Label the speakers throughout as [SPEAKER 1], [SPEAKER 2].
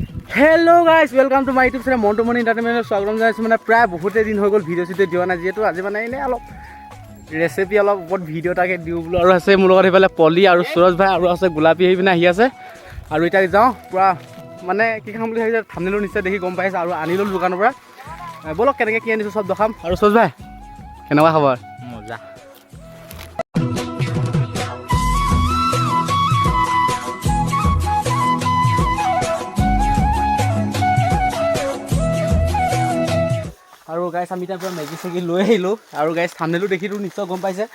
[SPEAKER 1] Hello guys, welcome to my YouTube channel Montu Moni এণ্টাৰটেইনমেণ্টত স্বাগতম জনাইছোঁ। মানে প্ৰায় বহুতে দিন হৈ গ'ল, ভিডিঅ' চিডিঅ' দিয়া নাই। যিহেতু আজি মানে এনেই অলপ ৰেচিপি অলপ ওপৰত ভিডিঅ' এটাকে দিওঁ বোলো। আৰু আছে মোৰ লগত সেইফালে পলি আৰু সুৰজ ভাই আৰু আছে গোলাপী আহি পিনে আহি আছে। আৰু এতিয়া যাওঁ পূৰা মানে কি খাম বুলি ভাবিছে, থাম্বনেইলো নিশ্চয় দেখি গম পাইছে। আৰু আনি ল'লোঁ দোকানৰ পৰা। ব'লক, কেনেকৈ কি আনিছোঁ চব দেখাম। আৰু সুৰজ ভাই, কেনেকুৱা খবৰ?
[SPEAKER 2] মজা।
[SPEAKER 1] আৰু গাইছ, আমি এতিয়া পূৰা মেগী চেগী লৈ আহিলোঁ। আৰু গাইছ, থাম্বনেইলো দেখিতো নিশ্চয় গম পাইছে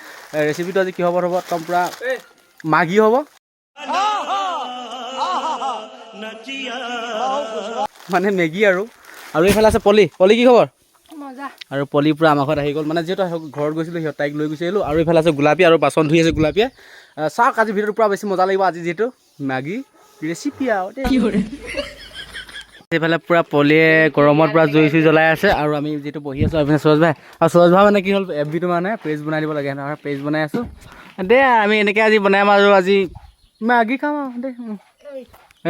[SPEAKER 1] ৰেচিপিটো আজি কি হ'ব। হ'ব একদম পূৰা মাগি হ'ব, মানে মেগী। আৰু আৰু এইফালে আছে পলি। পলি, কি খবৰ?
[SPEAKER 3] মজা।
[SPEAKER 1] আৰু পলি পূৰা আমাৰ ঘৰত আহি গ'ল। মানে যিহেতু ঘৰত গৈছিলোঁ, সিহঁত তাইক লৈ গুচি আহিলোঁ। আৰু এইফালে আছে গোলাপী আৰু বাচন ধুই আছে গোলাপীয়ে। চাওক, আজি ভিডিঅ'টো পূৰা বেছি মজা লাগিব। আজি যিহেতু মেগী ৰেচিপি আৰু দেই। এইফালে পূৰা পলিয়ে গৰমত পূৰা জুই চুই জ্বলাই আছে আৰু আমি যিটো বহি আছোঁ। এইফালে সুৰজ ভাই আৰু সুৰজ ভাই, মানে কি হ'ল, এফ বিটো মানে পেজ বনাই দিব লাগে, সেনেকৈ পেজ বনাই আছোঁ দেই। আমি এনেকৈ আজি বনাম আৰু আজি মেগী খাম আৰু দেই।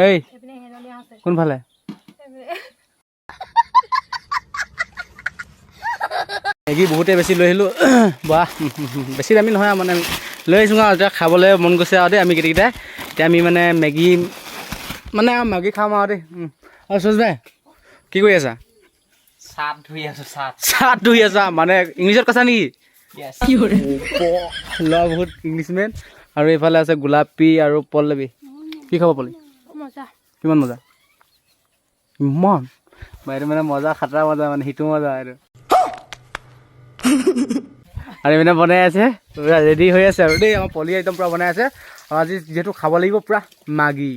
[SPEAKER 1] এই
[SPEAKER 3] এইপিনে হেলনীয়া আছে।
[SPEAKER 1] কোনফালে?
[SPEAKER 3] এইপিনে।
[SPEAKER 1] মেগী বহুতে বেছি লৈ আহিলোঁ। বাহ, বেছি দামী নহয় আৰু, মানে আমি লৈ আহিছোঁ আৰু এতিয়া খাবলৈ মন গৈছে আৰু দেই। আমি গোটেইকেইটাই এতিয়া আমি মানে মেগী মানে আৰু মেগী খাম আৰু দেই। আৰু সুৰজ ভাই, কি কৰি আছা?
[SPEAKER 2] চাট ধুই আছো, চাট।
[SPEAKER 1] চাহ ধুই আছা মানে ইংলিছত কৈছা নেকি?
[SPEAKER 2] য়েছ।
[SPEAKER 1] ল'ৰা বহুত ইংলিছমেন। আৰু এইফালে আছে গোলাপী আৰু পল্লৱী। কি খাব পল্লী?
[SPEAKER 3] মজা।
[SPEAKER 1] কিমান মজা? ইমান বা এইটো মানে মজা, খাতৰা মজা, মানে সিটো মজা এইটো। আৰু এইপিনে বনাই আছে, পূৰা ৰেডি হৈ আছে আৰু দেই। আমাৰ পলি একদম পূৰা বনাই আছে। আৰু আজি যিহেতু খাব লাগিব পূৰা মাগি।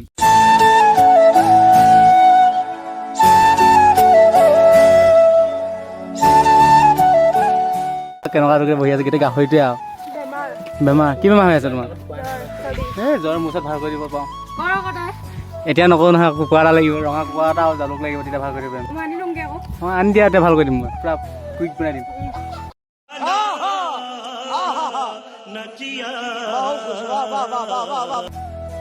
[SPEAKER 1] কেনেকুৱা দৰে বহি আছে গোটেই গাহৰিটোৱে আৰু।
[SPEAKER 3] বেমাৰ।
[SPEAKER 1] বেমাৰ? কি বেমাৰ হৈ আছে তোমাৰ?
[SPEAKER 3] জ্বৰ, চৰ্দি।
[SPEAKER 1] এই জ্বৰ মোৰ ওচৰত ভাল কৰি দিব পাৰোঁ।
[SPEAKER 3] কৰ আকৌ তই।
[SPEAKER 1] এতিয়া নকওঁ নহয়, কুকুৰা এটা লাগিব, ৰঙা কুকুৰা এটা আৰু জালুক লাগিব, তেতিয়া ভাল কৰি দিব পাৰিম।
[SPEAKER 3] মই আনি লওঁগৈ আকৌ।
[SPEAKER 1] অঁ, আনি দিয়া, তেতিয়া ভাল কৰি দিম মই, পূৰা কুইক বনাই দিম।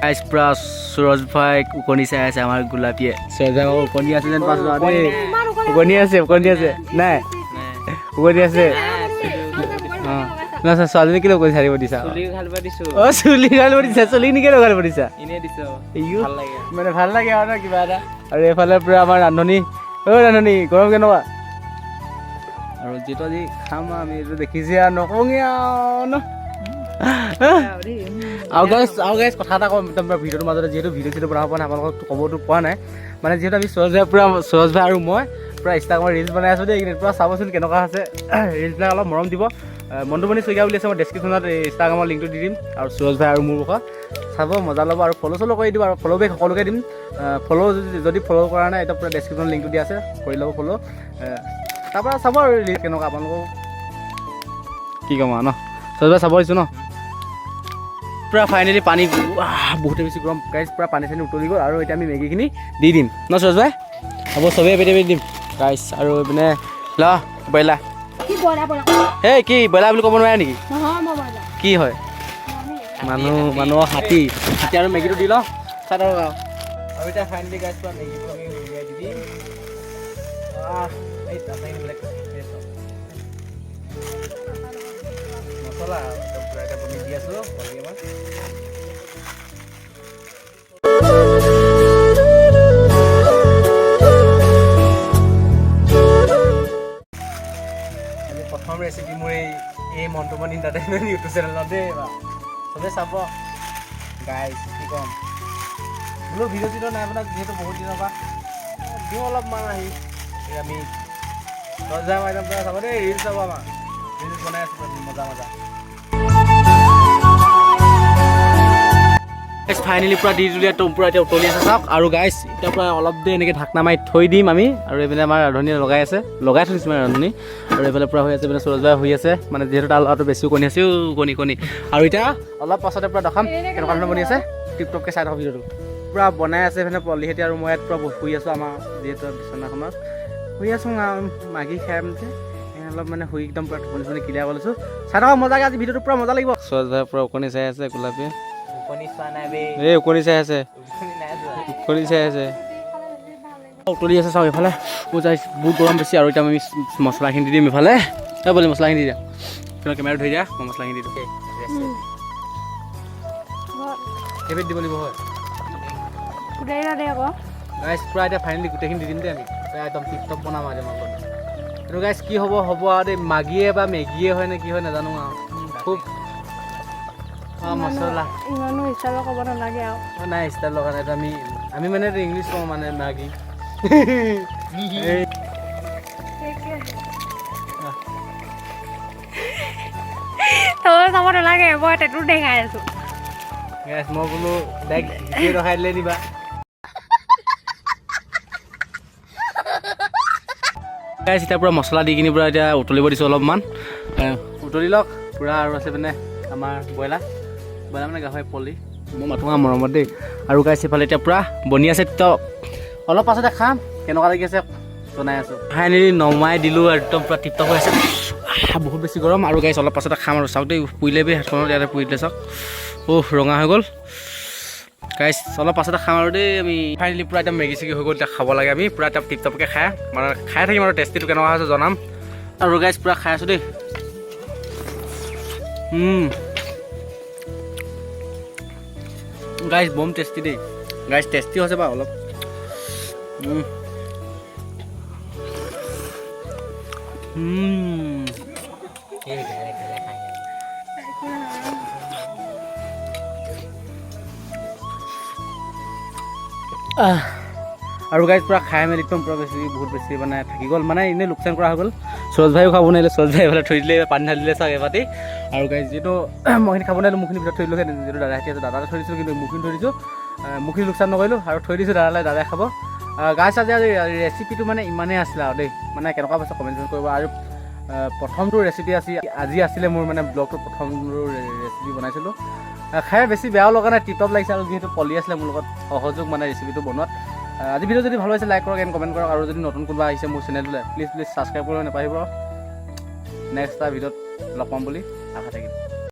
[SPEAKER 1] গাইছ, পূৰা সুৰজ ভাইক ওকণি চাই আছে আমাৰ গোলাপীয়ে। সুৰজ ভাই আকৌ ওকণি আছে যেন পাইছোঁ আৰু দেই।
[SPEAKER 3] ইমান ওকণি।
[SPEAKER 1] ওকণি আছে, ওকণি আছে নাই? ওকণি আছে। অঁ, নহয়, ছোৱালীজনী কেলৈ ওকণি চাই দিব দিছা?
[SPEAKER 2] চুলি খালিব দিছো।
[SPEAKER 1] অঁ, চুলি গালিব দিছা? চুলি কেলৈ গালিব দিছা?
[SPEAKER 2] এনেই দিছো।
[SPEAKER 1] ইয়ো।
[SPEAKER 2] ভাল লাগে।
[SPEAKER 1] মানে ভাল লাগে আৰু ন কিবা এটা। আৰু এইফালে পূৰা আমাৰ ৰান্ধনী। অ' ৰান্ধনী, গৰম কেনেকুৱা? আৰু যিটো আজি খাম আৰু আমি এইটো দেখিছে আৰু নকওঁগে আৰু ন। আৰু গাইছ, কথা এটা কম একদম ভিডিঅ'টোৰ মাজতে। যিহেতু ভিডিঅ' চিডিঅ' বনাব পৰা নাই, আপোনালোকক ক'বতো পৰা নাই। মানে যিহেতু আমি সুৰজ ভাই, পূৰা সুৰজ ভাই আৰু মই পূৰা ইনষ্টাগ্ৰামত ৰিলচ বনাই আছোঁ দেই এইকেইদিন। পূৰা চাবচোন কেনেকুৱা আছে ৰিলচবিলাক, অলপ মৰম দিব। মন্টুমণি শইকীয়া বুলি আছে, মই ডেছক্ৰিপশ্যনত ইনষ্টাগ্ৰামৰ লিংকটো দি দিম। আৰু সুৰজ ভাই আৰু মোৰ মুখত চাব, মজা ল'ব আৰু ফ'ল' চল' কৰি দিব। আৰু ফ'ল' বেক সকলোকে দিম। ফ'ল' যদি ফ'ল' কৰা নাই, এতিয়া পূৰা ডেছক্ৰিপশ্যনত লিংকটো দিয়া আছে, কৰি ল'ব ফ'ল'। তাৰপৰা চাব আৰু ৰিলচ কেনেকুৱা আপোনালোকক কি ক'ম আৰু ন। সুৰজ ভাই, চাব দিছোঁ ন পূৰা। ফাইনেলি পানী, বহুতে বেছি গৰম গাইজ, পূৰা পানী চানী উতলি গ'ল। আৰু এতিয়া আমি মেগীখিনি দি দিম ন সুৰজ ভাই? হ'ব, চবেই পেটি পেটি দিম গাইজ। আৰু এইপিনে ল ব্ৰইলাৰ।
[SPEAKER 3] কি ব্ৰইলাৰ ব্ৰইলাৰ?
[SPEAKER 1] হেই, কি ব্ৰইলাৰ বুলি ক'ব নোৱাৰে নেকি?
[SPEAKER 3] নহয়, মই ব্ৰইলাৰ।
[SPEAKER 1] কি হয়? মানুহ, মানুহৰ হাতী হাতী। আৰু মেগীটো দি লওঁ, চাই থাকক আৰু। আৰু এতিয়া ফাইনেলি গাইজ, পূৰা মেগীটো আমি উলিয়াই দি দিম। এই তাতে বেলেগ এই চাওক। মছলা আৰু একদম পূৰা এতিয়া বনি দি আছোঁ বনি আমাৰ। আজি প্ৰথম ৰেচিপি মোৰ এই এই মন্টুমণি এণ্টাৰটেইনমেণ্ট ইউটিউব চেনেলত দেই বা। চবে চাব। গাইজ, কি ক'ম বোলো, ভিডিঅ' চিডিঅ' নাই বনোৱা যিহেতু বহুত দিনৰ পৰা, দিওঁ অলপমান আহি। এই আমি দহ একদম পূৰা চাব দেই, ৰিলচ চাব, আমাৰ ৰিলচ বনাই আছোঁ মজা মজা। ফাইনেলি পূৰা দি দিলে একদম পূৰা, এতিয়া উতলি আছে চাওক। আৰু গাইছ, এতিয়া পূৰা অলপ দেৰি এনেকৈ ঢাকনা মাৰি থৈ দিম আমি। আৰু এইপিনে আমাৰ ৰান্ধনীয়ে লগাই আছে, লগাই থৈ দিছোঁ মানে ৰান্ধনী। আৰু এইফালে পূৰা হৈ আছে, এইপিনে সুৰজ ভাই শুই আছে। মানে যিহেতু তাৰ ল'ৰাটো বেছি কণী আছে, কণী কণী। আৰু এতিয়া অলপ পাছতে পূৰা দেখাম কেনেকুৱা ধৰণৰ বনি আছে। টিপ টপকৈ চাই থাকক ভিডিঅ'টো। পূৰা বনাই আছে এইপিনে পলিহেঁতি আৰু মই ইয়াত পূৰা শুই আছোঁ। আমাৰ যিহেতু বিচনাখনত শুই আছোঁ আৰু মাগি খাই যে এই অলপ মানে শুই একদম পূৰা টোপনি চোপনি ক্লিয়াৰ কৰি লৈছোঁ। চাই থাকক মজাকৈ, আজি ভিডিঅ'টো পূৰা মজা লাগিব। সুৰজ ভাই পূৰা ওকণি চাই আছে, গোলাপী।
[SPEAKER 2] ওকণি চোৱা নাই বে।
[SPEAKER 1] এই ওকণি চাই আছে।
[SPEAKER 2] ওকণি নাই চোৱা।
[SPEAKER 1] ওকণি চাই আছে।
[SPEAKER 3] খালে বেছি ভাল।
[SPEAKER 1] উতলি আছে চাওক এইফালে। গাইছ, বহুত গৰম বেছি। আৰু এতিয়া আমি মছলাখিনি দি দিম এইফালে। এই বোলে মছলাখিনি দি দিয়া, তোমাৰ কেমেৰা ধৰি দিয়া, মই মছলাখিনি দি দিওঁ। কেইবিধ দিব লাগিব হয়?
[SPEAKER 3] গোটেইকেইটা দে আকৌ।
[SPEAKER 1] গাইছ, পূৰা এতিয়া ফাইনেলি গোটেইখিনি দি দিম দেই। আমি পূৰা একদম টিপ টপ বনাম আৰু আমাৰ ঘৰত। এইটো গাইছ, কি হ'ব হ'ব আৰু দেই, মাগিয়ে বা মেগিয়ে হয় নে কি হয় নাজানো আৰু। খুব মছলা।
[SPEAKER 3] ইমানো হিচাপে ক'ব নালাগে আৰু।
[SPEAKER 1] অ, নাই, ষ্টাইল লগা নাই। এইটো আমি মানে এইটো ইংলিছ কওঁ, মানে মাগি এই।
[SPEAKER 3] তই চাব নালাগে, মই টেটু দেখাই আছো।
[SPEAKER 1] গাইছ, মই বোলো ডাইৰেক্ট ভিডিঅ' ৰখাই দিলে নিবা। গাইছ, এতিয়া পূৰা মছলা দি কিনি পূৰা এতিয়া উতলিব দিছোঁ অলপমান। উতলি লওক পূৰা। আৰু আছে মানে আমাৰ ব্ৰইলাৰ, ব্ৰইলাৰ মানে গাহৰি পলি মই মাথো আৰু মৰমত দেই। আৰু গাইছ, এইফালে এতিয়া পূৰা বনি আছে, তো অলপ পাছতে খাম। কেনেকুৱা লাগি আছে জনাই আছোঁ। ফাইনেলি নমাই দিলোঁ আৰু একদম পূৰা টিপ টপ হৈ আছে। বহুত বেছি গৰম। আৰু গাইছ, অলপ পাছতে খাম। আৰু চাওক দেই, পুৰিলে বি হাতখনত ইয়াতে পুৰি দিলে চাওক, অহ, ৰঙা হৈ গ'ল। গাইছ, অলপ পাছতে খাম আৰু দেই। আমি ফাইনেলি পূৰা একদম মেগী চেগী হৈ গ'ল, এতিয়া খাব লাগে। আমি পূৰা একদম টিপ টপকৈ খাই মানে খাই থাকিম আৰু টেষ্টিটো কেনেকুৱা হৈছে জনাম। আৰু গাইছ, পূৰা খাই আছোঁ দেই। গাইছ, বম টেষ্টি দেই। গাইছ, টেষ্টি হৈছে বাৰু অলপ। উম। উম। আৰু গাইজ, পূৰা খাই মেলি একদম পূৰা বেছি, বহুত বেছি মানে থাকি গ'ল, মানে এনেই লোকচান কৰা হৈ গ'ল। সুৰজ ভাইও খাব নোৱাৰিলে। সুৰজ ভাই এইফালে থৈ দিলে, পানী ঢালি দিলে চাওক এবাতি। আৰু গাইজ, যিহেতু মইখিনি খাব নোৱাৰিলোঁ, মোৰখিনি ভিতৰত থৈ দিলোঁ। যিহেতু দাদা আছে, দাদালৈ থৈ দিছিলোঁ, কিন্তু মোৰখিনি থৈ দিছোঁ, মোৰখিনি লোকচান নকৰিলোঁ আৰু থৈ দিছোঁ দাদালৈ, দাদাই খাব। গাইজ, আজি ৰেচিপিটো মানে ইমানেই আছিলে আৰু দেই। মানে কেনেকুৱা পাইছে কমেণ্ট চমেণ্ট কৰিব। আৰু প্ৰথমটো ৰেচিপি আজি আছিলে মোৰ, মানে ব্লগটোৰ প্ৰথমটো ৰেচিপি বনাইছিলোঁ। খাই বেছি বেয়াও লগা নাই, টিপ টপ লাগিছে। আৰু যিহেতু পলি আছিলে মোৰ লগত সহযোগ, মানে ৰেচিপিটো বনোৱাত। আজি ভিডিঅ' যদি ভাল হৈছে, লাইক কৰক এণ্ড কমেণ্ট কৰক। আৰু যদি নতুন কোনোবা আহিছে মোৰ চেনেলটোলৈ, প্লিজ প্লিজ ছাবস্ক্ৰাইব কৰিব নাপাহৰিব। নেক্সট এটা ভিডিঅ'ত লগ পাম বুলি আশা থাকিল।